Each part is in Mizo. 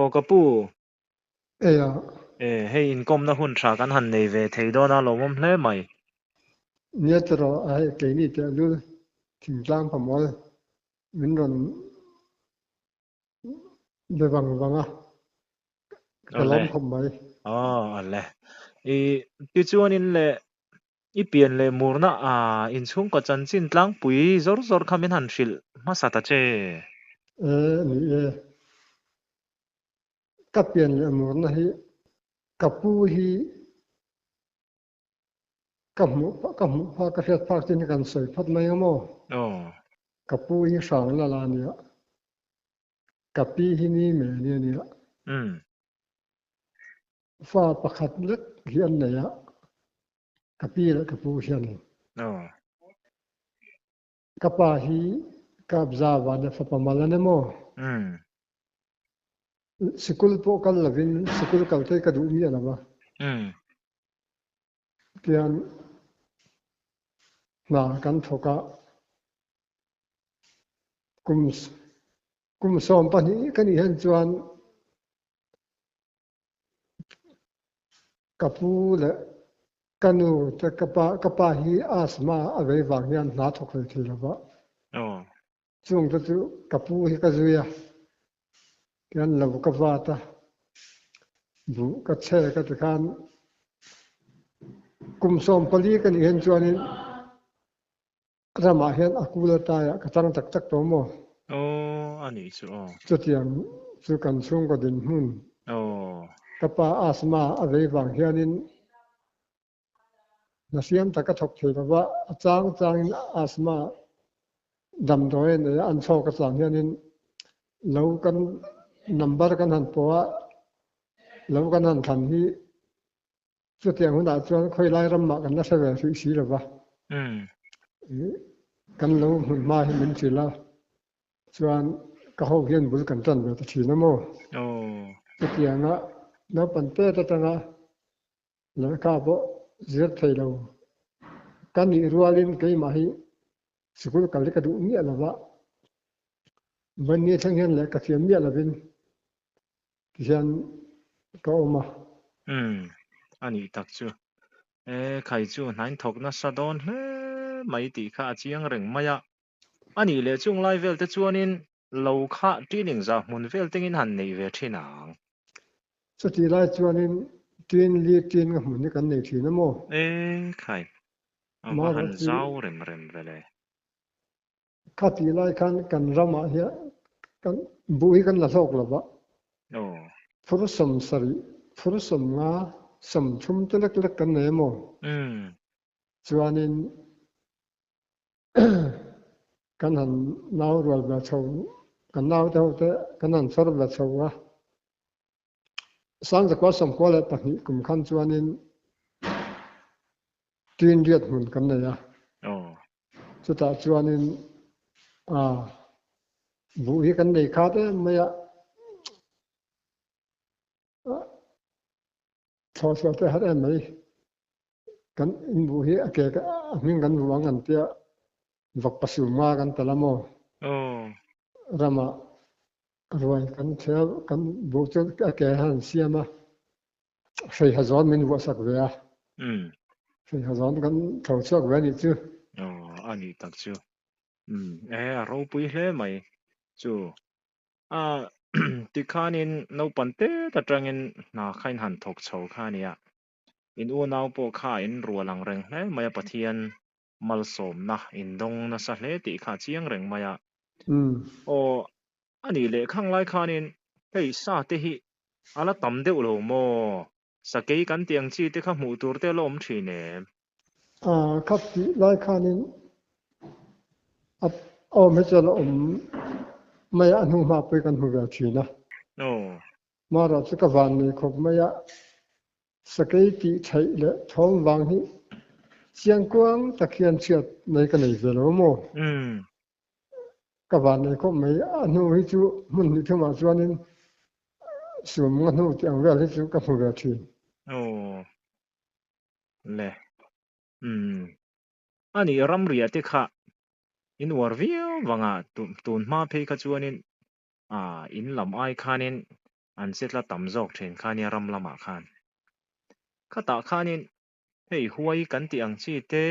Aw ka pu. Eia. E, hei inkawmna hun tha kan han nei ve thei dawn a lawmawm hle mai. Nia tiraw a hei keini teh lul thingtlang pamawl min rawn be vang vang a, ka Awle. lawm khawp mai. Aw awle. I tichuanin le i pian leh murna a inchhungkaw chanchin tlangpui zawr zawr kha min han hrilh hmasa ta che. E ni e. Ka pian leh murna hi ka pu hi Ka hmuh ka hmuh phak ka hriat phak chin hi kan sawi phawt mai ang maw? Aw. Ka pu hi hrang la la a nia. Ka pi hi ni me ni a nia. Umm. Fa pakhat lek hi an nei a, ka pi leh ka pu hian. Aw. Ka pa hi Kapza vana fapa mal a ni maw? Umm. Sikul pawh kal lovin sikul kal te ka duh miah lo va. Umm. Tian hna kan thawk a, kum kum 12 ka nih hen chuan ka pu leh ka nu te ka pa ka pa hi asthma a vei vang hian hna thawk hlei thei lo va. Chung te chu ka pu hi ka zui a, tian lo ka vat a, buh ka che ka ti khan kum 14 ka nih hen chuanin ramah hian a kul ataiah ka chang tak tak tawh maw? Aw, a nih chu aw. Chutiang chu kan chhungkaw dinhmun. Aw. Ka pa asthma a vei vang hianin hna hriam tak a thawk thei lo va, a chang changin asthma damdawi a nei a, an chhawk a chang hianin lo kan number kan han pawh a, lo kan han thlan hi chutiang hunah chuan khawilai ram mah kan la hre ve hrih si lo va. Kan lo hmun hma hi min hrilh a, chuan ka ho hian bul kan tan ve ta thin a maw? Chutianga naupang pet atanga Lehkha pawh zir thei lo. Ka nih rualin keimah hi sikul kal hi ka duh miah lo va, vawiin thleng hian lehkha thiam miah lovin tihian ka awm a. Umm, a nih tak chu. E, khai chu hnain thawk nasa dawn hle mai tih kha a chiang reng mai a. A nih leh chung lai vel te chuanin lo kha training za hmun vel tengin han nei ve thin ang. Chutih lai chuanin tin li tin nga hmun hi kan nei thin a maw? E khai, a va han zau rem rem ve le. Khatih lai khan kan ramah hian kan buh hi kan la hlawk lo va. Aw. Phur 70, phur 50, 30 te lek lek kan nei a maw? Umm. Chuanin Kan han nau rual ve chho, kan naute ho te kan han chawr ve chho a. 1992 kum khan chuanin Tuinriat hmun kan nei a. Chutah chuanin buh hi kan nei khat em mai a. Thlawhchhuah te har em mai. Kan inbuh hi a ke a hming kan vuah ang kan tia vak pasur nga kan tel a maw? Ramah ruai kan thel kan buh chu a ke han siam a, hreiha zawn min vuah sak ve a. Hreiha zawn kan tho chhuak ve a nih chu. Aw, a nih tak chu. E, a ropui hle mai chu. A tikhanin naupang tet atangin hna kha in han thawk chho kha a nia. In unau pawh kha in rual ang reng hle mai a, Pathian malsawmna in dawng nasa hle tih kha a chiang reng mai a. Aw, a nih leh khang lai khanin hei sa te hi a la tam deuh lo maw? Sakei kan tih ang chi te kha hmuh tur te a la awm thin em? A khat tih lai khanin a awm hi chuan a awm mai a, a hnu hma pawh hi kan hmu ve thin a. Aw. Mara chu ka van nei khawp mai a, sakei tih theih leh thawm vang hi chiangkuang tak hian chhiat mai ka nei ve lo maw? Ka van nei khawp mai, a hnu hi chu hmun hnih thumah chuanin sum nga hnu tih ang vel hi chu ka hmu ve thin. Aw le, umm a nih ramriah te kha in uar viau vanga tun hma phei kha chuanin in lam ai khanin An chetla tam zawk thin kha nia ram lamah khan. Khatah khanin hei huai kan tih ang chi te,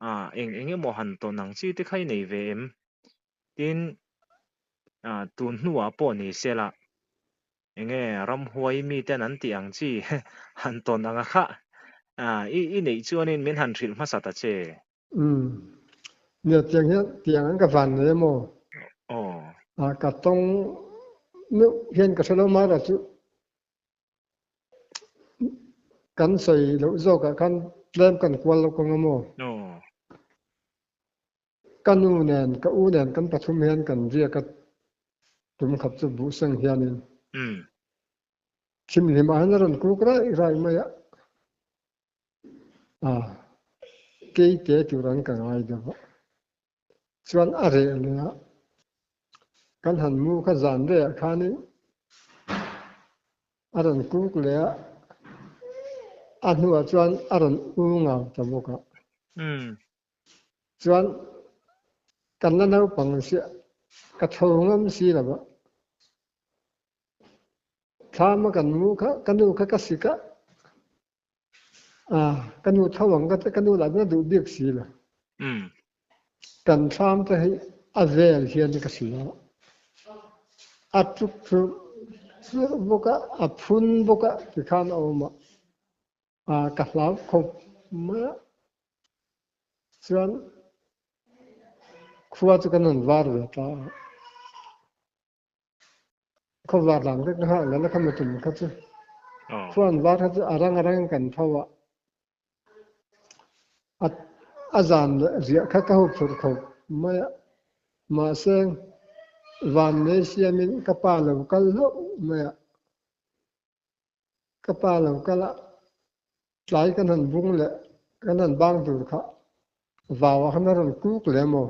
ah eng eng emaw han tawn ang chi te kha i nei ve em? Tin, ah tun hnuah pawh ni sela enge ramhuai miten an tih ang chi han tawn anga kha ah i i neih chuanin min han hrilh hmasa ta che. Umm. Nia tiang hian tiang an ka van nei emaw? Aw. Ah ka tawng meuh hian ka hre lo mai erawh chu kan sawi loh zawkah khan tlem kan kual lo kawng emaw? Aw. Ka nu nen ka u nen kan pathum hian kan riak a tum khat chu buh seng hianin thimhlim ah hian a rawn kuk raih raih mai a. A, keite tur an ka ngai deuh a. Chuan a reh leh a, kan han mu kha zan rehah khanin a rawn kuk leh a, a hnuah chuan a rawn u ngau ta bawk a. Chuan kan la naupang siah ka tho ngam si lo a. Thlam a kan mu kha ka nu kha ka sik a. A, ka nu tho ang ka ka nu lah chuan a duh bik si lo. Kan thlam te hi a vel hian ka hria a. A tuk thurh thurh bawk a, a phun bawk a tikhan a awm a. A, ka hlau khawp mai a. Chuan khua chu kan han var ve ta a. Khawvar lang vek na hah leh kha mutum kha chu khuan var kha chu a rang a rang in kan tho a, a zan leh riah kha ka hup phurh khawp mai a, mahse van nei siamin ka pa lo kal hlauh mai a, ka pa lo kal a tlai kan han bung leh kan han bang tur kha vau ah khan a rawn kuk leh maw?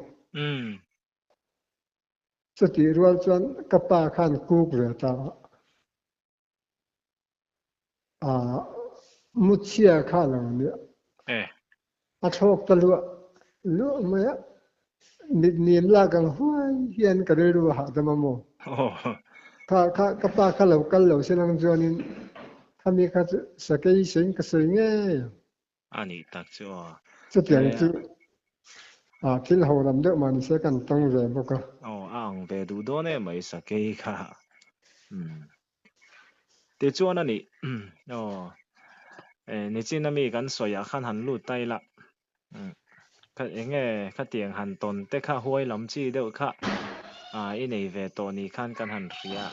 Chutih rual chuan ka pa khan kuk ve ta a, muchhia kha lo nia. A thlawk ta luah luah mai a, mitnim lak ang huai hian ka rilru a hahdam a maw? Kha kha ka pa kha lo kal lo se lang chuanin khami kha chu sakei sawiin ka sawi ngei ang. A nih tak chu aw. Chutiang chu thil ho lam deuh mah nise kan tawng ve bawk a. Aw a ang ve duh dawn em mai sakei kha. Umm. Tichuan a nih aw nichin ami kan sawi ah khan han lut ta ila. Umm kha enge khatiang han tawn te kha huai lam chi deuh kha i nei ve tawh ni khan kan han hria.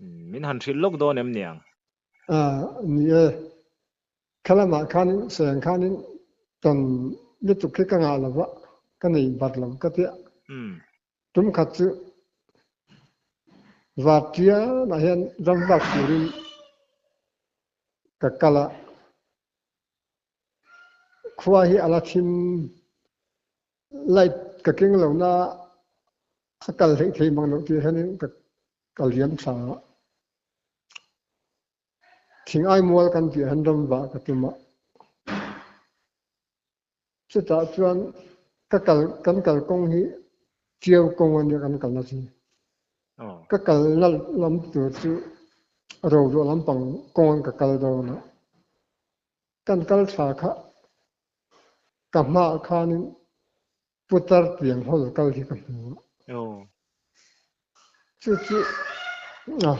Umm min han hrilh lawk dawn em niang? A ni e. Kha lamah khanin sawi ang khanin tawn lutuk hi ka ngah lo va, ka nei bat lo ka tia. Tum khat chu Vartianah hian ram vak turin ka kal a, khua hi a la thim light ka keng lo na a kal theih thei mang loh tih hianin ka liam thla a. Thing ai mual kan tih han ram vah ka tum a. Chutah chuan ka kal kan kal kawng hi Tiau kawng a nia kan kalna chu. Ka kalna lam tur chu Roruah lampang kawng ka kal dawn a. Kan kal tha kha ka hmaah khanin Putar tiang hawl kal hi ka hmu a. Chu chu a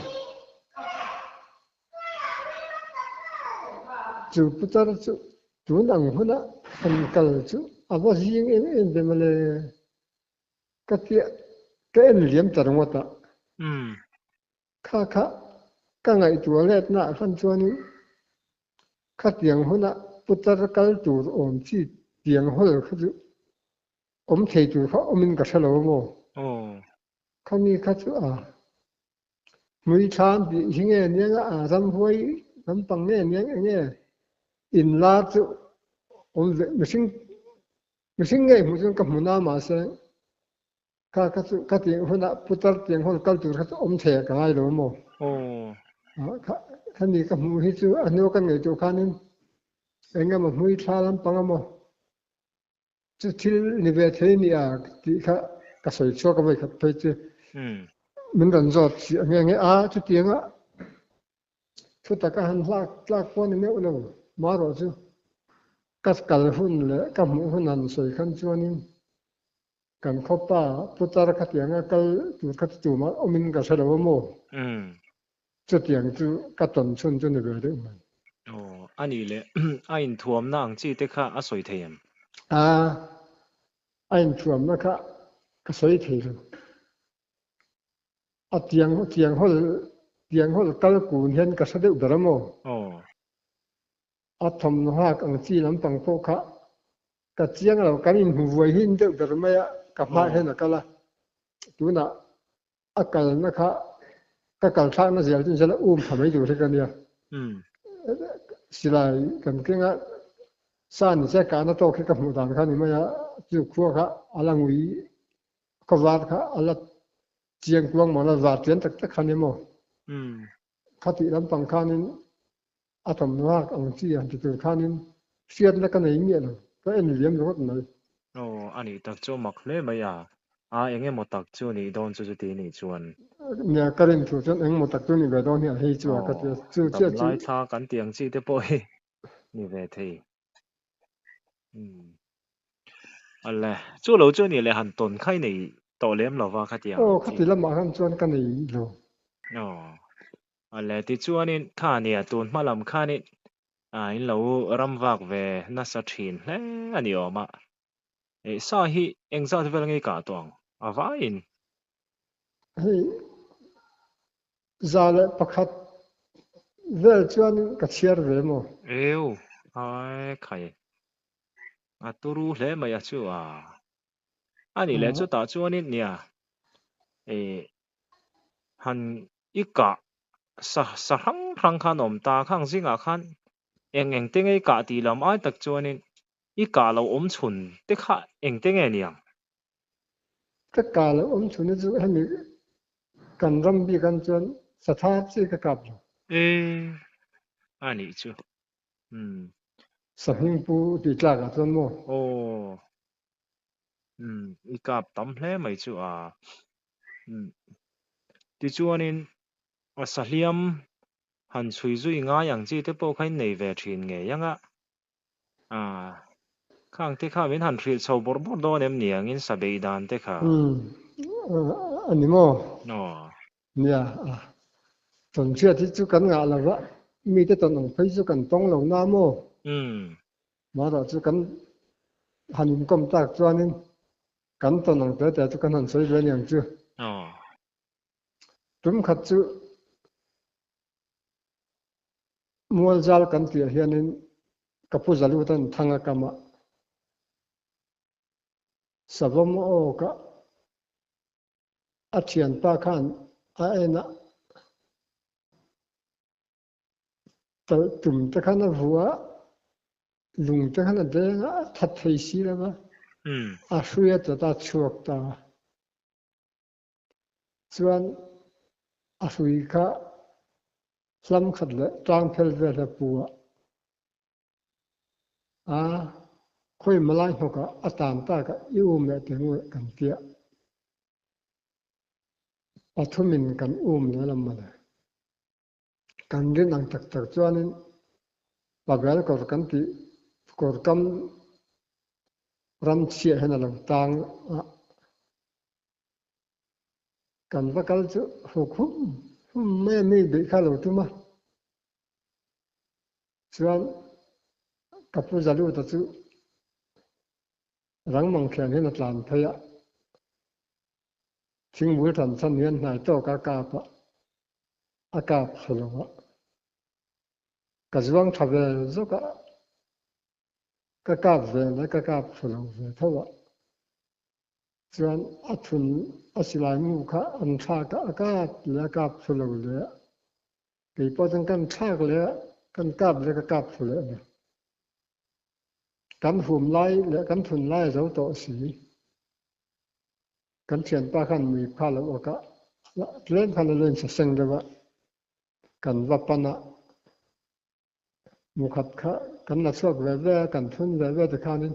chu putar chu tun ang huna han kal chu a va zing em em ve mawle ka tia ka en liam ta ringawt a. Kha kha ka ngaihtuah letna ah khan chuanin khatiang huna putar kal tur awm chi tiang hawl kha chu awm thei tur kha awmin ka hre lo a maw? Khami kha chu a hmui thlam tih hi nge niang a, a ramhuai lampang nge niang enge inla chu awm ve mihring mihring ngei hmuh chuan ka hmu na mahse Kha kha chu ka tiang hunah putar tiang hun kal tur kha chu awm thei ah ka ngai lo maw? Kha khami ka hmuh hi chu a hnu kan ngaihtuah khanin eng emaw hmui thla lampang emaw chu thil ni ve thei ni a tih kha ka sawi chhuak a vawikhat phei chu min rawn zawt si a nge nge a chutianga. Thu taka han hlak tlak pawh a ni meuh lo. Marawh chu ka kal hun leh ka hmuh hun han sawi khan chuanin kan khawpa putar khatianga kal tur kha chu tumah awmin ka hre lo a maw? Chutiang chu ka tawn chhun chu ni ve deuh mai. Aw, a nih leh a inthuamna ang chi te kha a sawi thei em? A, a inthuamna kha ka sawi thei lo. A tiang tiang hawl tiang hawl kal kun hian ka hre deuh ber a maw? Aw. A thawmhnaw hak ang chi lampang pawh kha ka chiang lo, kan inhmu vuai hin deuh ber mai a, ka hmah hian a kal a, tunah a kalna kha ka kal thlakna zel chu nisela um tha mai tur hi ka nia. Silai kan keng a, sa ni se kahna tawk hi ka hmuh dan kha ni mai a, chu khua kha a la ngui khawvar kha a la chiang kuang maw la var chian tak tak kha ni maw? Khatih lampang khanin a thawmhnaw hak ang chi han ti tur khanin hriatna ka nei miah lo, ka en liam ringawt mai. Aw, a nih tak chu a mak hle mai a, a eng emaw tak chu a nih dawn chu chuti nih chuan. Nia, ka rin thu chuan eng emaw tak chu a nih ve dawn hi a hei chu a ka ti a, chu chiah chu. Damlai thla kan tih ang chi te pawh hi ni ve thei. Awle, chu lo chu nih leh han tawn kha i nei tawh lem lo va khatiang Aw, khati lamah khan chuan ka nei lo. Aw, awle tichuanin kha nia tun hma lam khanin in lo ram vak ve nasa thin hle a ni awm a. Sa hi engzat vel nge i kah tawh ang a vaiin? Hei 101 vel chuan ka chhiar ve maw? Eu, ai khai. A turu hle mai a chu a. A nih leh chutah chuanin nia eh han i kah sa sa hrang hrang khan awm ta khang zingah khan eng eng te nge i kah tih lam ai tak chuanin i kah lo awm chhun te kha eng te nge niang? Ka kah lo awm chhun hi chu hemi kan ram bik an chuan satha chi ka kap lo. E, a nih chu. Umm. Sahming pu tih tlak ah chuan maw? Aw. Umm, i kap tam hle mai chu a. Umm. Tichuanin a sahliam han chhui zui ngai ang chi te pawh kha in nei ve thin ngei ang a. A, khang te kha min han hrilh chho bawrh bawrh dawn em ni angin sa beih dan te kha? Umm, a ni maw? Aw. Nia, a tawnhriat hi chu kan ngah lo va, mite tawn ang phei chu kan tawng lo na maw? Umm. Mahrawh chu kan han inkawm tak chuanin kan tawn ang te te chu kan han sawi ve aniang chu. Aw. Tum khat chu Mualzal kan tih hianin ka pu Zalutan thang a kam a, Savawm awka a thianpa khan a en a, talh tum te khan a vu a, lung te khan a deng a, a that thei si lo va, a hrui a chawt a chhuak ta a. Chuan a hrui kha hlam khat leh tang phel vel a pu a, a khawi malai hnawk ah a tan tak a i um leh te ngu kan tia. Pathum in kan um leh lam mawle. Kan rin ang tak tak chuanin Pavel kawr kan tih kawr kam ram chhiah hian a lo tang a. Kan va kal chu huk hum hum mai a mi beih kha a lo tum a. Chuan ka pu Zaluta chu rang mangkhian hian a tlan phei a. Thingbul tan chan hian hnai tawk a kap a, a kap thlu lo a. Ka zuang tha ve zawk a, ka kap ve leh ka kap thlu lo ve tho a. Chuan a thun a silai mu kha an thlak a, a kap leh a kap thlu lo leh a. Kei pawh chuan kan thlak leh a, kan kap leh ka kap thlu leh a ni. Kan hum lai leh kan thun lai a zo tawh si. Kan thianpa khan mui pha lo awkah tlem khan a lo insaseng deuh a, kan va pan a, mukhat kha kan la chhuak ve ve a, kan thun ve ve tikhanin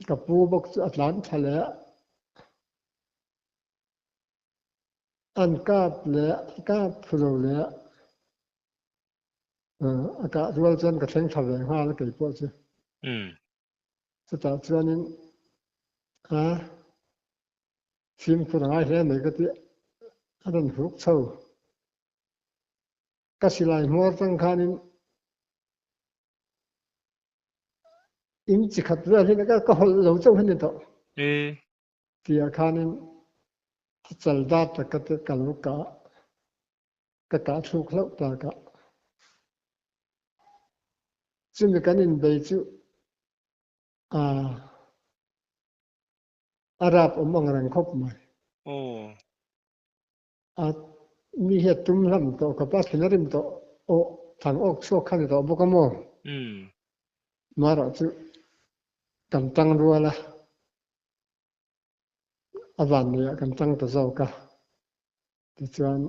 ka pu bawk chu a tlan tha leh a, an kap leh a, kap phu lo leh a. A kah rual chuan ka thleng thla ve nghal a kei pawh chu. Chutah chuanin a fimkhur a ngai hle mai ka tih a rawn hruk chho. Ka silai hmuar tang khanin in chi khat vel hi ka hawlh lo chauh hi ni tawh. Tia khanin a chal dat tak ka te ka lo kah ka kah thluk hlauh tak a. Chumi kan inbei chu a a rap awm ang reng khawp mai. A mi hi a tum hlam tawh khawp a, thin a rim tawh awh thang awk chhuak kha ni tawh bawk a maw? Marawh chu kan tang rual a, a vanneih ah kan tang ta zawk a, tichuan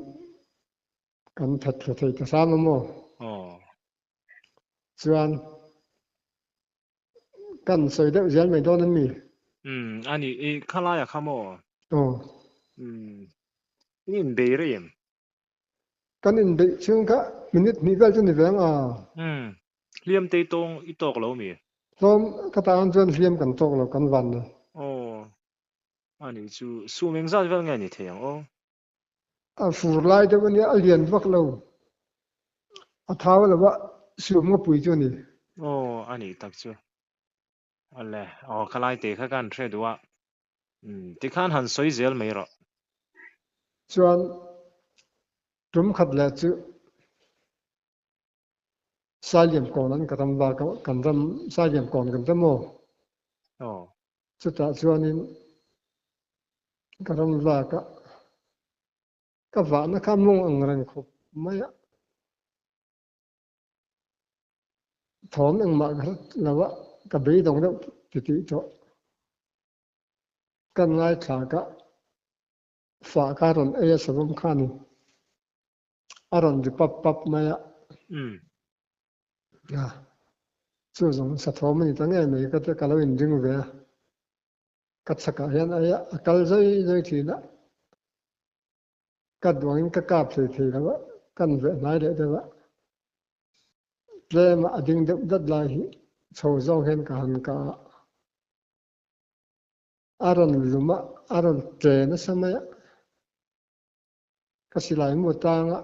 kan that thla thei ta hram a maw? Chuan kan sawi deuh zel mai dawn a mi? Umm a ni i khalai a kha maw? Aw. Umm in inbei rei em? Kan inbeih chhung kha minute hnih vel chu ni ve ang a. Umm hliam te i tawng i tawk lo mi? Hlawm ka tan chuan hliam kan tawk lo kan van lo. Aw a ni chu sum engzat vel nge ni thei ang aw? A fur lai deuh a nia, a lian vak lo. A thau lo a, siam ngawpui chu a ni. Aw, a nih tak chu. Awle, aw khalai te kha kan hre duh a. Umm, tikhan han sawi zel mai rawh. Chuan tum khat leh chu Sailiam kawn an ka ram va kan ram Sailiam kawn kan ram aw. Aw. Chutah chuanin ka ram vak a, ka vahna kha mawng ang reng khawp mai a. Thawm engmah ka hre lo a, ka beidawng deuh titih tawh. Kan ngaithlak a, fah kha rawn ei a savawm khanin a rawn ri pap pap mai a. A, chu zawng sathawm a ni ta ngei mai ka ka lo inring ve a. Ka chhakah hian a a kal zai zai thin a. Ka duangin ka kap thei thei lo a, kan veh hnai leh deuh a. Tlem a ding deuh dat lai hi chho zawng hian ka han kah a. A rawn lum a, a rawn tle nasa mai a. Ka silai mu tanga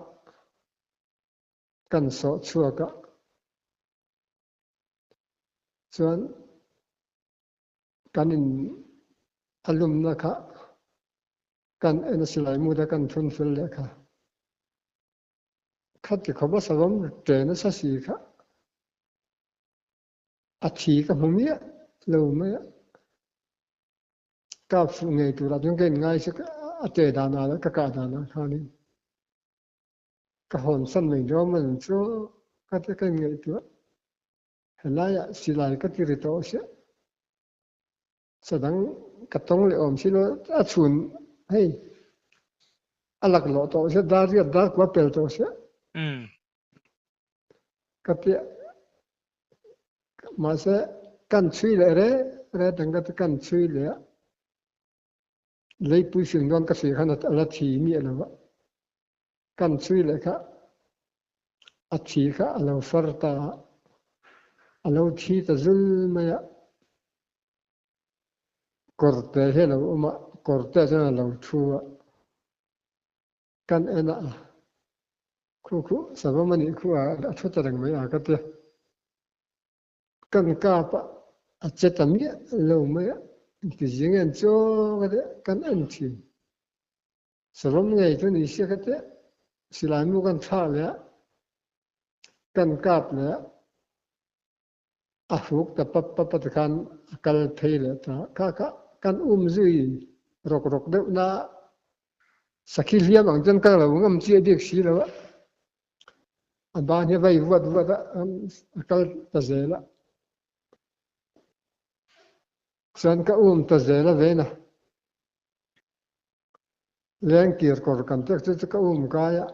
kan sawh chhuak a chuan kan in a lumna kha kan en a silai mu te kan thun fel leh kha khati khawp a savawm ṭe nasa si kha a thi ka hmu miah lo mai a. Kap fuh ngei turah chuan ka inngai sek a che danah leh ka kah danah khanin ka hawnsan mai dawn a ni chu ka ti ka inngaihtuah. Helaiah silai ka ti ri tawh siah. Sadang ka tawng leh awm si lo a chhun hei a laklawh tawh siah dar riat dar kua pel tawh siah. Ka piah mahse kan chhui leh re re tang ka ti kan chhui leh a leipui fing dawn ka si khan a la thi miah lo a kan chhui leh kha a thi kha a lo far ta a a lo thi ta zul mai a kawrte hi a lo awm a kawrte ah chuan a lo thu a. Kan en a, khu khu savawm a nih khu a, a thu ta reng mai a ka ti. Kan kap a, a che ta miah lo mai a, ti zing en chu ka ti, kan en thin. Savawm ngei chu ni sia ka ti, silai mu kan thlah leh a, kan kap leh a, a hruk ta pap pap a tikhan a kal phei leh ta. Kha kha kan um zui rawk rawk deuh na sakhi hliam ang chuan ka lo ngam chiah bik si lo a. A ban hi a vai vuat vuat a, a kal ta zel a. Chuan ka um ta zel a ven a. Lengkir kawr kan pek chu chu ka um kai a.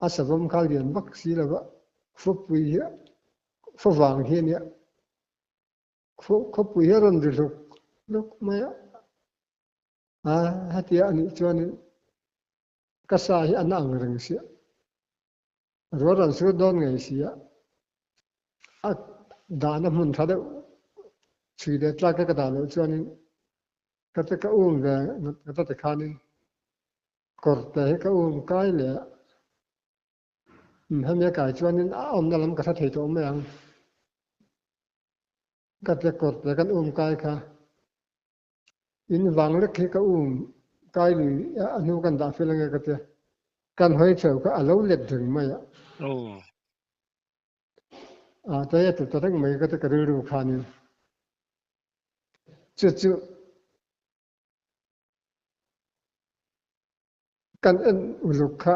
A savawm kha lian vak si lo va, khawpui hi khaw vang hi a nia. Khawpui hi a rawn ri hluk hluk mai a, a hetia a nih chuanin Ka sa hi a na ang reng sia. Rual rawn sur dawn ngei sia. A dahna hmun tha deuh chhui leh tlak te ka dah loh chuanin ka te ka um ve ka ta tikhanin kawr te hi ka um kai leh a. Hemi a kai chuanin a awmna lam ka hre thei tawh mai ang. Ka te kawr te kan um kai kha. In vang lek hi ka um kai lui a hnu kan dah fel ange ka tia. Kan hawi chho kha a lo let reng mai a. A tai a tlu ta reng mai ka ti ka rilru khanin. Chu chu kan en uluk kha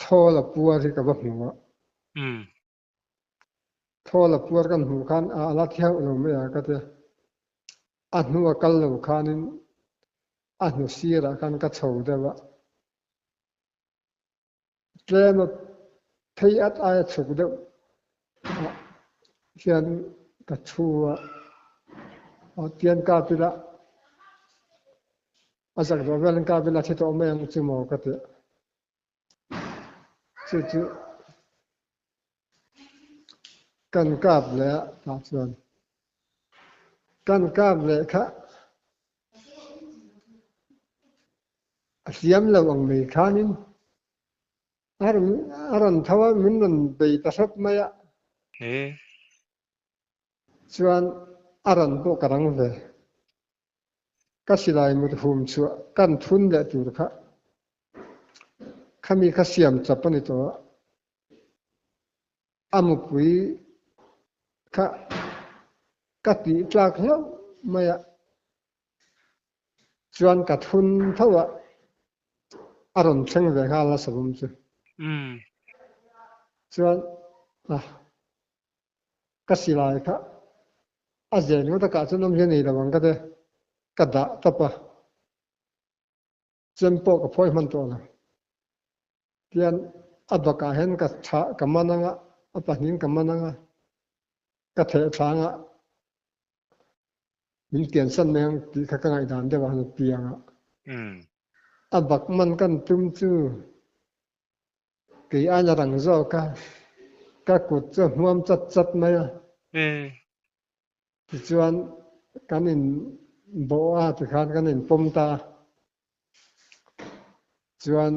thawl a puar hi ka va hmu a. Thawl a puar kan hmuh khan a la thi hauh lo mai a ka ti. A hnu a kal lo khanin a hnu sirah khan ka chho deuh a. Tlem a phei at aia chhuk deuh ah hian ka thu a, tian kap ila a zak zawh velin kap ila thi tawh mai ang chu maw ka ti. Chu chu kan kap leh a tah chuan kan kap leh kha a hliam lo ang mai khanin a rawn a rawn tho a min rawn bei ta hrep mai a. Chuan a rawn pawh ka rang ve. Ka silai mut hum chhuah kan thun leh tur kha khami kha siam chap a ni tawh a, a mupui kha ka tih tlak hlauh mai a, chuan ka thun tho a, a rawn thleng ve nghal a savawm chu. Chuan a. Ka silai kha a zen ngawt a kah chuan awmzia nei lo ang ka ti. Ka dah tawp a, chem pawh ka phawi hman tawh lo. Tian a bakah hian ka tha ka man anga, a pahnihin ka man anga, ka theh thla anga min kiansan mai ang tih kha ka ngaihdan deuh a han piang a. A bak man kan tum chu Kei ain a rang zawk a, ka kut chu a hmuam chat chat mai a. Tichuan kan in bawh a tikhan kan in pawm ta a, chuan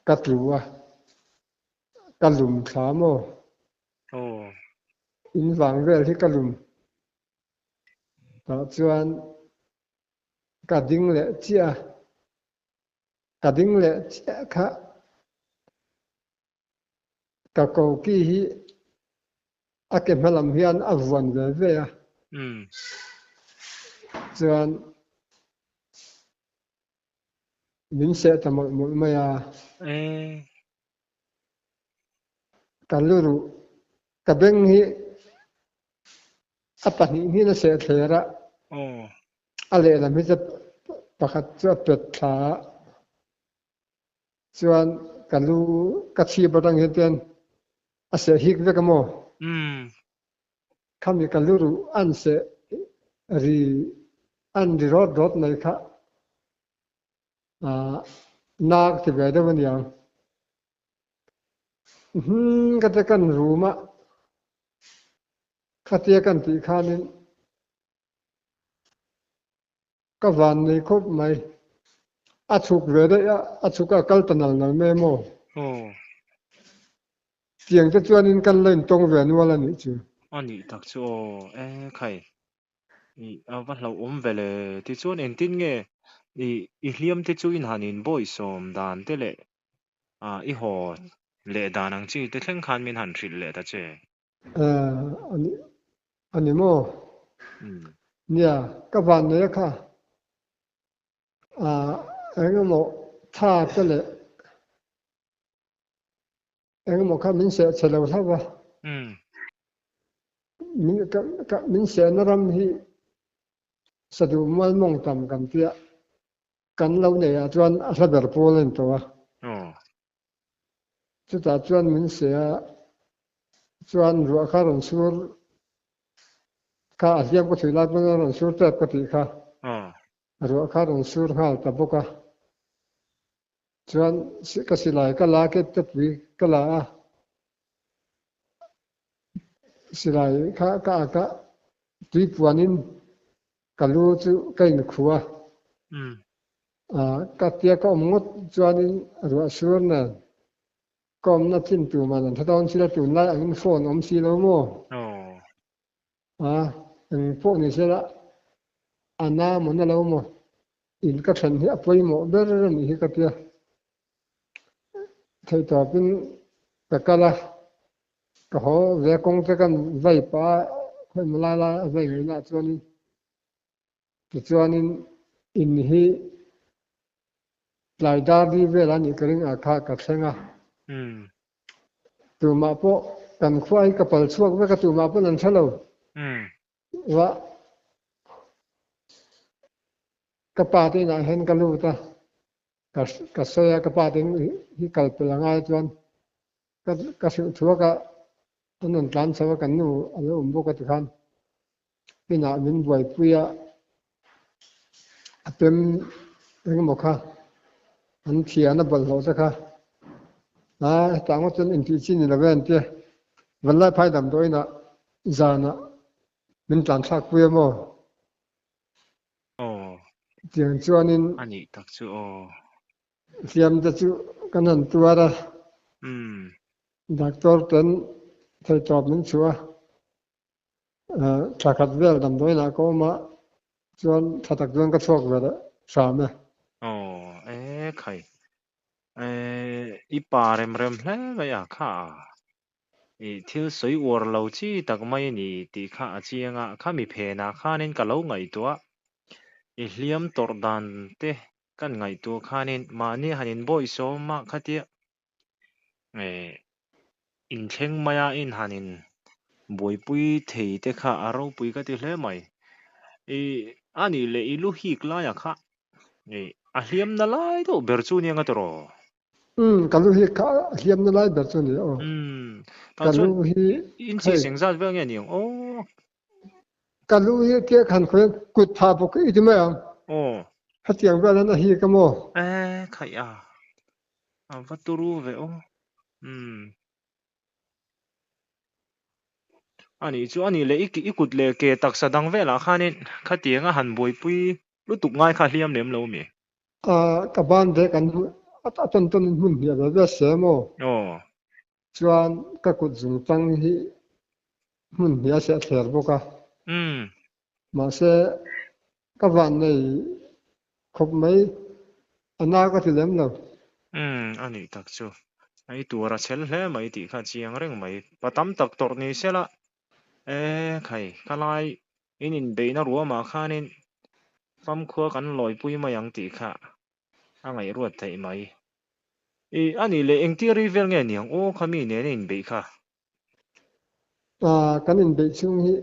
ka tlu a, ka lum thla maw? In vang vel hi ka lum tah chuan ka ding leh chiah a. Ka ding leh chiah kha ka koki hi a ke hma lam hian a vuan ve ve a. Chuan min seh ta mawlh mawlh mai a. Ka luruh ka beng hi a pahnih hnin a seh thler a. A lehlam hi chu pakhat chu a pet thla a, chuan ka lu ka chhip atang hian chuan a seh hik vek a maw? Khami ka lu ruh an seh ri an ri rawt rawt mai kha nak ti ve deuh a niang. Hming ka te kan rum a, khatia kan tih khanin Ka van nei khawp mai. A chhuk ve daih a, a chhuk a kal ta nal nal mai maw? Tiang te chuanin kan la intawng ve nual a nih chu. A nih tak chu aw, e khai. I a va hlauhawm ve le. Tichuan engtin nge i i hliam te chu in han inbawihsawm dan te leh i haw leh dan ang chi te thleng khan min han hrilh leh ta che. A ni maw? Nia, ka van nei a kha. Eng emaw tha te leh eng emaw kha min seh che lo hlauh a. Min sehna ram hi Saduh mual mawng tam kan tia kan lo neih ah chuan a hla ber pawl a ni tawh a. Chutah chuan min se a, chuan ruah kha rawn sur kha a hliam ka chhui lai pawn a rawn sur tep ka tih kha. Ruah kha rawn sur nghal ta bawk a. Chuan ka silai ka la kep te pui ka la a, silai kha ka ak a, tui puanin ka lu chu ka inkhu a. Ka tia ka awm ngawt chuanin ruah sur nen ka awmna chin tur man an hre dawn si lo, tunlai angin phone awm si lo maw? A, eng pawh ni sela a na maw na lo maw? In ka then hi a pawimawh ber a nih hi ka tia. Theihtawpin ka kal a, ka haw ve kawng te kan vai pah a, khawimaw lai lai a vai ngaihnaah chuanin tichuanin in hi tlai dar li vel a nih ka ring a kha ka thleng a. Tumah pawh kan khua hi ka pal chhuak vek a, tumah pawn an hre lo. Va ka pa te inah hian ka lut a, ka ka sawi a, ka pa te hi kal pel a ngai chuan ka ka hrilh thuak a, an rawn tlan chho a, kan nu a lo awm bawk a tikhan inah min buaipui a, a pem engemaw kha an thian a bawlhhlawh te kha a hetah ngawt chuan intih chi ni lo e an tia, Vanlaiphai damdawiinah zanah min tlan thlak pui a maw? Aw. Tiang chuanin. A nih tak chu aw. Hliam te chu kan han tuar a. Doctor ten theihtawp min chhuah a. Thla khat vel damdawiinah ka awm a, chuan thla tak chuan ka chhuak ve leh hram e. Aw, e khai. I pa rem rem hle mai a kha a. I thil sawi uar lo chi tak mai a ni tih kha a chiang a, khami phenah khanin ka lo ngaihtuah. I hliam tawrh dan te kan ngaihtuah khanin mahni han inbawihsawm a khatia inthleng maia in han in buaipui thei te kha a ropui ka ti hle mai. I a nih leh i lu hik laia kha a hliamna lai deuh ber chu nia nga tawh. Umm, ka lu hi kha a hliamna lai ber chu a ni aw. Umm, tah Ka chuan lu hi in chi hei. seng zat vel nge ni ang aw? Ka lu hi tia khan khawiin kut phah bawk i ti mai ang. Aw. Hetiang vel hian a hik a maw? E, khaih a, a va turu ve aw. Umm. A nih chu a nih leh i kut leh ke taksa dang velah khanin khatiang a han buaipui lutuk ngai kha hliam lem lo mi? Ka ban ve kan a tawn tawn in hmun hniah ve ve se maw? Aw. Chuan ka kut zung tang hi hmun hniah a seh thler bawk a. Mahse ka van nei khawp mai a na ka ti lem lo. Umm a nih tak chu. I tuar a chhel hle mai tih kha chiang reng mai. Pa tam tak tawrh ni sela. E khai, ka lai in inbeihna ruamah khanin famkhua kan lawipui mai ang tih kha a ngaihruat theih mai. I a nih leh engtir ri vel nge niang aw kha mi nena inbeih kha? Kan inbeih chhung hi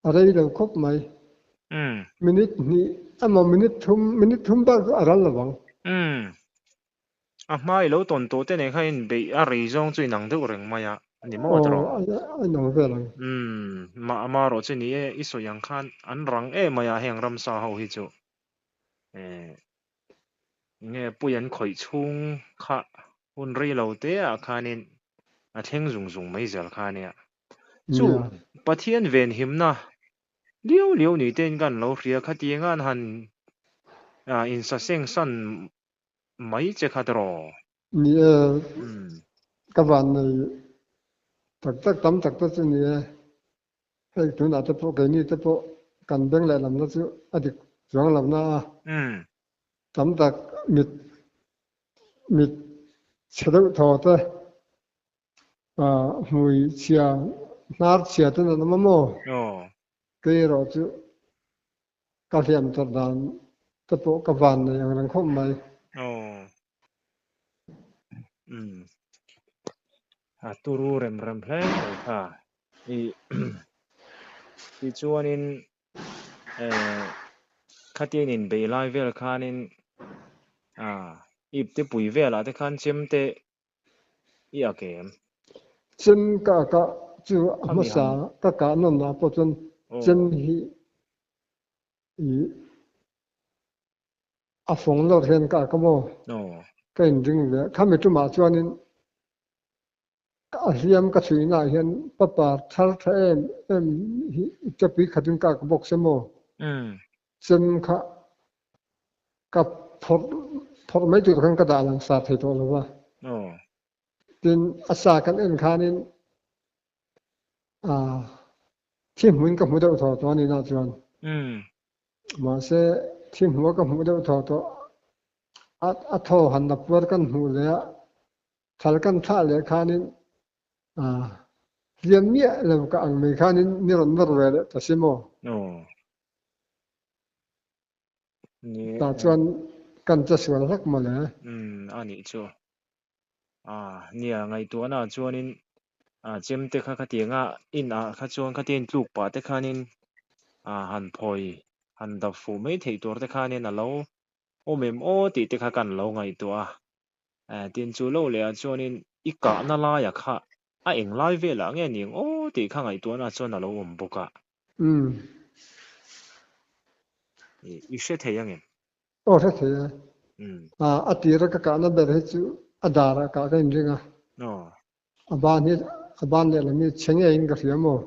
a rei lo khawp mai. Minute hnih emaw minute thum, minute thum bak chu a ral lo vang. A hma i lo tawn tawh te nen khan inbeih a rei zawng chu inang deuh reng mai a, a ni maw tawh? Aw, a inang vel ang. Umm, amarawh chu ni e, i sawi ang khan an rang em mai a heng ramsa ho hi chu. Eh, nge pui an khawih chhung kha hun rei lo te ah khanin a thleng zung zung mai zel kha ania. Chu Pathian venhimna liau liau ni tein kan lo hria khatianga an han insaseng san mai che kha tawh. Ni e, ka van nei tak tak tam tak te chu ni e. Hei tunah te pawh keini te pawh kan beng leh lamna chu a dik chuang lo na a. Tam tak mit mit chhe deuh thaw te hmui chhia hnar chhia ten an awm a maw? Kei erawh chu Ka hliam tawrh dan te pawh ka van nei ang reng khawp mai. Aw. Umm. A turu rem rem hle mai kha. I tichuanin eh khatiang inbeih lai vel khanin ah ip te pui velah te khan chem te i ak em? Chem ka ak a, chu a hmasa ka kah nawn ah pawh chuan chem hi i A fawng lawr hian ka ak a maw? Ka inring ve. Khami tumah chuanin a hliam ka chhuihnaah hian papar thar tha em em hi chapui khatin ka ak bawk se maw? Chem kha ka phawrh phawrh mai tur khan ka dah langsar thei tawh lo va. Tin, a sa kan en khanin thi hmuin ka hmu deuh thaw tawh a ni nah chuan. Mahse, thi hmua ka hmuh deuh thaw tawh a thaw han la puar kan hmuh leh a, thal kan thlah leh khanin hliam miah lo ka ang mai khanin ni rawn nawr ve leh ta si maw? Tah chuan kan che sual hlek mawle. A nih chu. Nia, ngaihtuahna chuanin chemte kha khatianga in ah kha chuan khatia in tluk pah te khanin han phawi han dap fuh mai theih tur te khanin a lo awm em aw tih te kha kan lo ngaihtuah a. Tin chu lo leh ah chuanin i kahna laia kha a eng lai velah nge ni ang aw tih kha ngaihtuahna chuan a lo awm bawk a. I hre thei ang em? Aw hre thei e. A tira ka kahna ber hi chu a darah kah ka inring a. A ban hi a ban lehlam hi chhe ngeiin ka hria maw?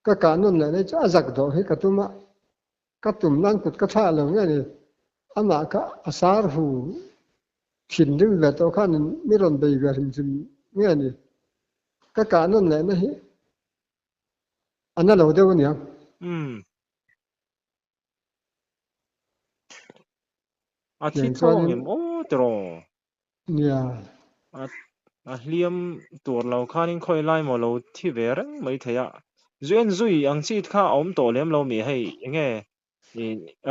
Ka kah nawn leh nei chu a zak dawh hi ka tum a, ka tum nan kut ka thlah lo nge ni. Amah kha a sar hu thinrim ve tawh khanin mi rawn bei ve hrim hrim nge ni. Ka kah nawn lehna hi a na lo deuh aniang. A thi tho ang em aw tiraw? Nia. A hliam tur lo khanin khawi lai maw lo thi ve reng mai thei a. Zu en zui ang chi kha a awm tawh lem lo mi hei enge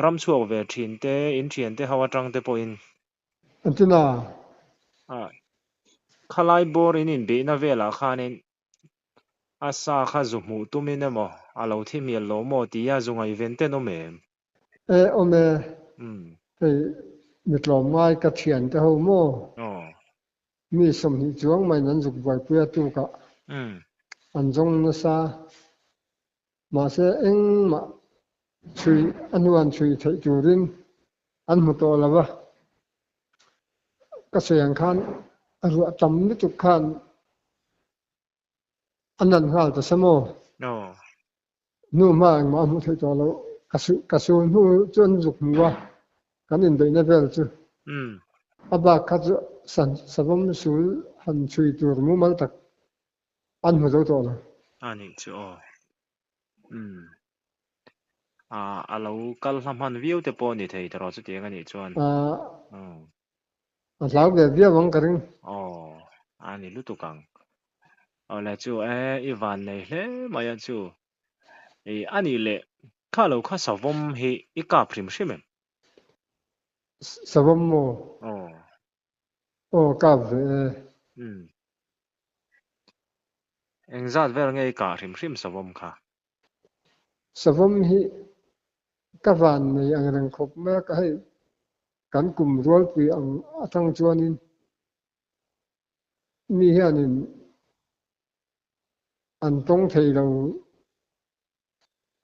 ram chhuak ve thin te in thian te ho atang te pawhin. Engtin a? Khalai bawr in inbeihna velah khanin A sa kha zu hmuh tumin emaw a lo thi mial lo maw tia zu ngaihven ten awm em? E awm e, hei mi tlawmngai ka thian te ho maw? Mi 20 chuang maiin an zuk buaipui a tukah an zawng nasa. Mahse engmah chhui a hnuan chhui theih turin an hmu tawh lo va. Ka sawi ang khan a ruah tam lutuk khan A nan nghal ta sa maw? Hnu hma engmah a hmuh theih tawh loh. Ka sul hnu chu an zuk hmu a, kan inbeihna vel chu. A bak kha chu savawm sul han chhui tur mumal tak an hmu zo tawh lo. A nih chu aw. A lo kal hla hman viau te pawh a ni thei tawh chutiang a nih chuan. A hlau ve viau ang ka ring. Aw, a ni lutuk ang. Awle chu e, i van nei hle mai a chu. I a nih leh kha lo kha savawm hi i kap hrim hrim em? Savawm maw? Aw. Aw kap ve e. Engzat vel nge i kah hrim hrim savawm kha? Savawm hi ka van nei ang reng khawp mai a, ka hei kan kum rualpui ang atang chuanin mi hianin an tawng thei lo,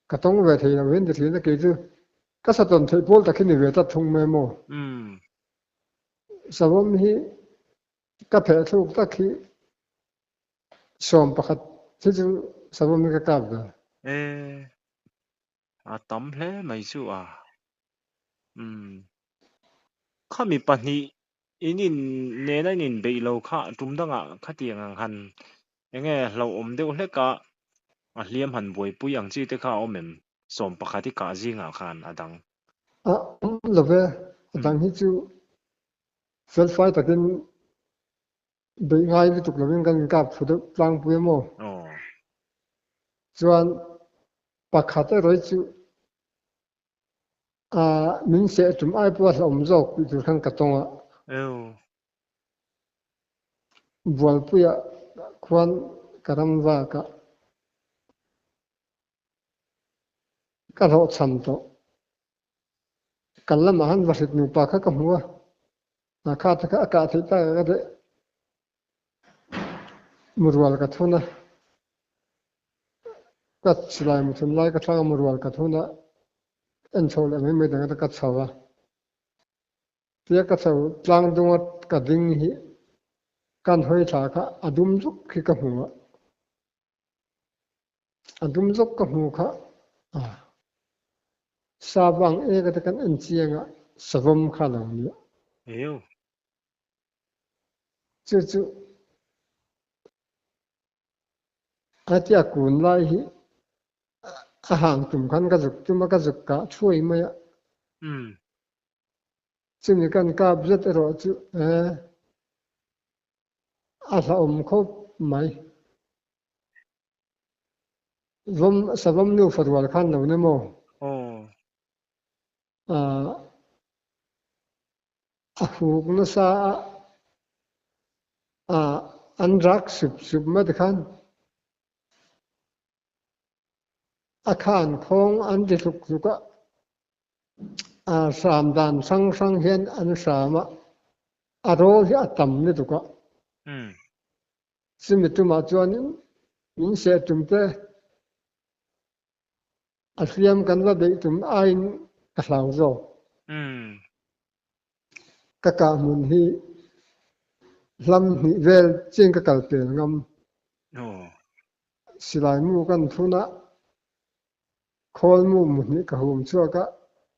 ka tawng ve thei lo hian ti thin a, kei chu ka satawn theih pawl tak hi ni ve tlat thung mai maw? Savawm hi ka phehthluk tak hi 11 hi chu savawm hi ka kap ve. E, a tam hle mai chu a. Umm. Khami pahnih in in nena in inbeih lo kha tum dangah khatiang ang han enge hlauhawm deuh hlek a, a hliam han buaipui ang chi te kha a awm em? 11 i kah zingah khan a dang. A awm lo ve, a dang hi chu felfai takin Beih ngai lutuk lovin kan inkap thlu deuh tlangpui a maw? Chuan pakhat erawh hi chu min seh tum ai pawh a hlauhawm zawk tih tur khan ka tawng a. Bualpuiah khuan ka ram vak a, ka hlawhchham tawh. Kan lamah khan va hrit nupa kha ka hmu a. A kha te kha a kah theih tak a ka deh. Murual ka thun a. Ka silai mu thun lai ka thlak a murual ka thun a. En chho leh mai mai dang ata ka chho a. Tia ka chho tlang dunga ka ding hi kan hawi thla kha a dum zuk hi ka hmu a, a dum zuk ka hmu kha a sa vang eka te kan en chiang a savawm kha lo nia. Eo. Chu chu a tia kun lai hi a hang tum khan ka zuk tum a ka zuk kah thuai mai a. Chumi kan kap zet erawh chu a hlauhawm khawp mai. Vawm savawm nufa rual khan lo ni maw? A huk nasa a, an rak sup sup mai tikhan A khan khawng an ti hluk hluk a, a hram dan hrang hrang hian an hram a, a rawl hi a tam lutuk a. Chumi tumah chuanin min seh tum te a hliam kan va beih tum aiin ka hlau zawk. Ka kah hmun hi hlam hnih vel chin ka kal pel ngam. Silai mu kan thun a, khawl mu mu hnih ka hum chhuak a,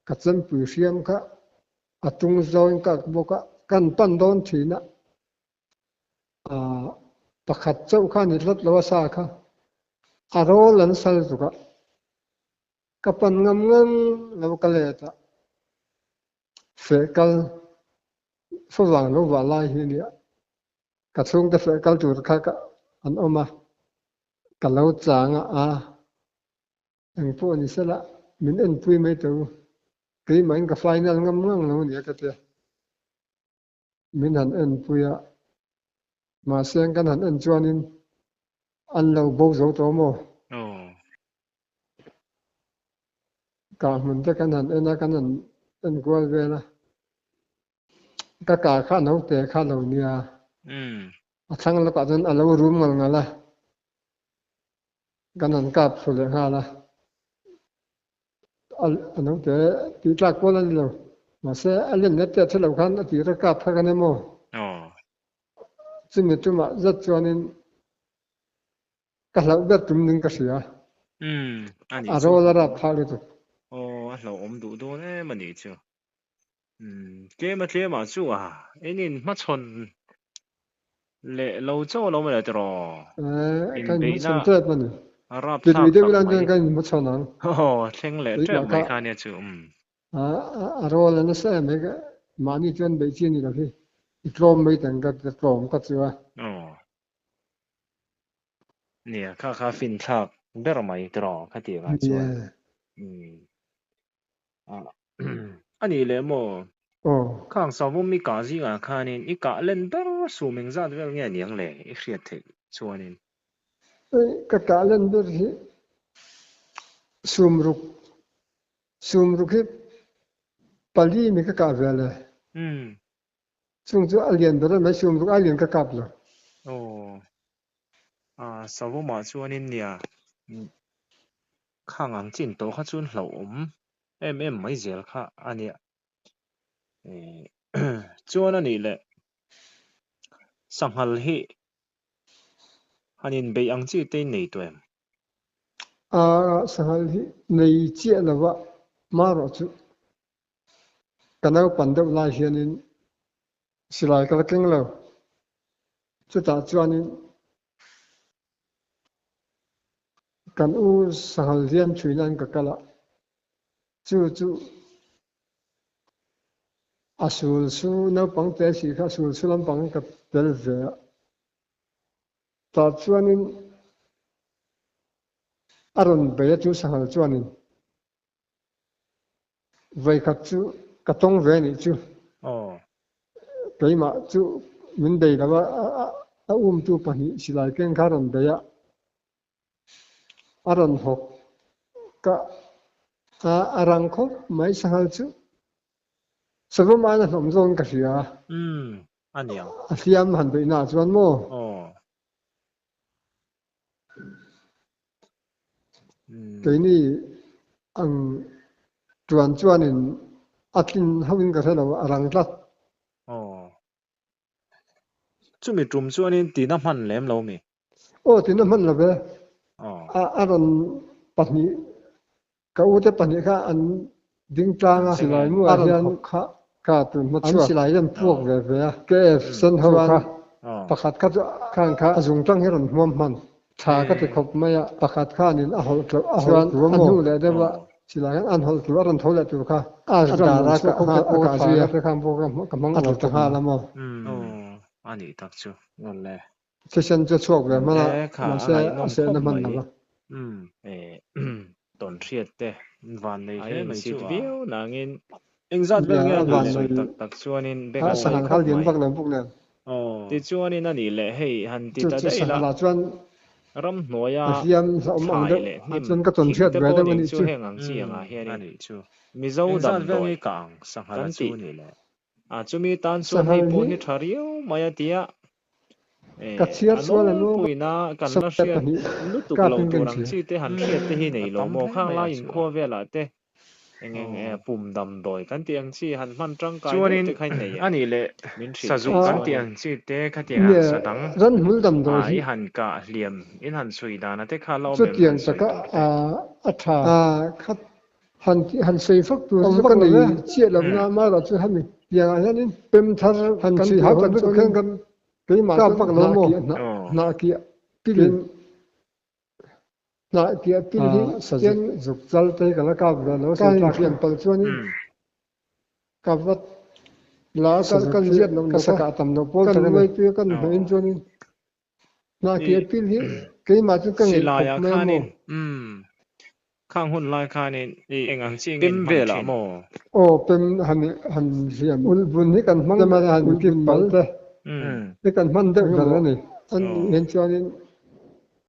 ka chempui hriam kha a tung zawin ka ak bawk a, kan pan dawn thin a, pakhat chauh kha a ni tlat lo a sa kha, a rawl an sal tuk a, ka pan ngam ngam lo ka let a. Feh kal favang lo vah lai hi nia ka chhungte feh kal tur kha ka an awm a, ka lo chang a, a engpawh ni sela min enpui mai teh u, keimahin ka final ngam ngang lo nia ka tia. Min han enpui a, mahse kan han en chuanin an lo bo zo tawh maw? Kah hmun te kan han en a, kan han en kual vel a, ka kah kha naute kha lo nia, a thlang lawkah chuan a lo rum ngal ngal a, kan han kap thlu leh nghal a. A naute tih tlak pawl a ni lo, mahse a len let teh thil lo khan a tir a kap kha kan emaw? Chumi tumah zet chuanin Ka hlauh ber tum ning ka hria. Umm, a nih A chu. rawl a rap phah lutuk. Aw, a hlauhawm duh dawn em a nih chu. Umm, tlem a tlem ah chu a in in hmachhawn leh lo chauh lo mai tiraw? Eh, ka in Inbeihna hmachhawn tep a ni. a rap Ti thlak lui deuh tak ila mai. chuan ka in hmachhawn ang. Aw, a thleng leh tep Keimah mai kha kha nia chu, umm. A rawl a nasa em mai ka, mahni chuan beih chi a ni lo hi. I tlawm mai teng ka tlawm ka chu a. Aw. Nia, kha kha fin thlak ber mai tiraw kha tih ah chuan. A nih leh maw? Khang Savawm i kah zingah khanin i kah len ber sum engzat vel nge niang le i hriat theih chuanin? Ka kah len ber hi sum ruk, sum ruk hi pali mi ka kah vel e. Chung chu a lian ber a mai sum ruk ai lian ka kap lo. Aw. A Savawmah chuanin nia khang ang chin tawh kha chuan hlauhawm em em mai zel kha a nia. Chuan a nih leh sanghal hi han inbeih ang chi te in nei tawh em? A sanghal hi nei chiah lova marawh chu Ka naupan deuh lai hianin silai ka la keng lo. Chutah chuanin kan u sanghal hian thui nan ka kal a, chu chu a sul su naupang te si kha a sul su lampang ka tel ve a. Tah chuanin a rawn bei a chu sanghal chuanin Voikhat chu ka tawng ve anih chu. Keimah chu min bei lo a, a umtu pahnih silai keng kha a rawn bei a, a rawn hawk ka a rang khawp mai sanghal chu. Savawm aiin a hlawm zawng ka hria. A hliam han beihna ah chuan maw? Keini ang tuan chuanin a tlin hauhin ka hre lo, a rang tlat. Aw. Chumi tum chuanin tina hman lem lo mi? Aw tina hman lo ve. Aw. A a rawn pahnih ka u te pahnih kha an ding tlang a. Silai mu ah hian kha ka tun hma chhuak. An silai hi an puak ve ve a. KF sen ho kha pakhat kha chu khan kha a zung tang hi rawn hmuam hman. Tha ka ti khawp mai a. Pakhat khanin a hawlh tleuh a hawlh tur a maw? A hnu leh deuh a silai khan an hawlh tur a rawn tho leh tur kha a dar a kah nghal a kah zui a. A tlu ta nghal a maw? Aw a nih tak chu. Awle. Thisen chu a chhuak ve hman a, E kha a mahse a ngaihnawm sehna khawp hman mai. lo va. E Tawn hriat te Vannei a hle mai insit chu a. viau nangin Engzat vel Nia, nge a a nih van le? nei sawi tak tak chuanin beng a a tlai sanghal khawp lian mai. vak lo bawk nen. Aw. Tichuanin a nih leh hei han ti Chu ta chu daih la. sanghalah chuan Ramhnuaia a hliam hlauhawm ang thlai deuh leh ah hnim chuan ka tawn thing hriat te ve pawh deuh a ning nih chu chu. heng ang chi angah Umm, a hianin nih chu. Mizo Engzat vel damdawi nge ka ang sanghala kan chu tih ni le? A chumi tan chuan hei Sanghal pawh hi hi tha riau mai a tia e ka chhiar a sual em aw nawlpuina kan la sawmte hriat pahnih lutuk kap lo in tur kan ang hria. chi te han hriat te hi Umm, nei a lo tam maw hle khang mai lai a chu a. inkhua velah te eng eng e Aw. pum damdawi kan tih ang chi han hman tangkai deuh Chuanin te kha in nei a em? nih leh Min hrilh sazuk theih kan A tih chuanin. ang chi te khatiang nge ang sa dang ranhmul damdawi ah hi i han kah hliam in han chhui dan a te kha la awm em han chutiang sawi taka tur te. a a tha. A khat han tih han sawi fak tur chu ka nei chiah lo na amaherawh chu hemi piangah hianin pem thar han chhui hau tak lutuk hian kan keimah chuan hnah kiah hnah hnah kiah pil hnah kiah pil hi chen zuk chal te hi ka la kap ve lo ka inhliam palh chuanin ka vat la ka kan ziat lo ka sakah tam lo pawl tak a ni kan hnawhin chuanin Hnah kiah pil hi keimah chu ka ngeih khawp Silaiah mai a maw? khanin umm khang hun lai khanin I eng ang chi nge pem in hman velah thin? maw? Aw pem han han hliam ulhbun hi kan hmang deuh a, ulhbun mal te hi kan hman deuh ber a ni. An nih hian chuanin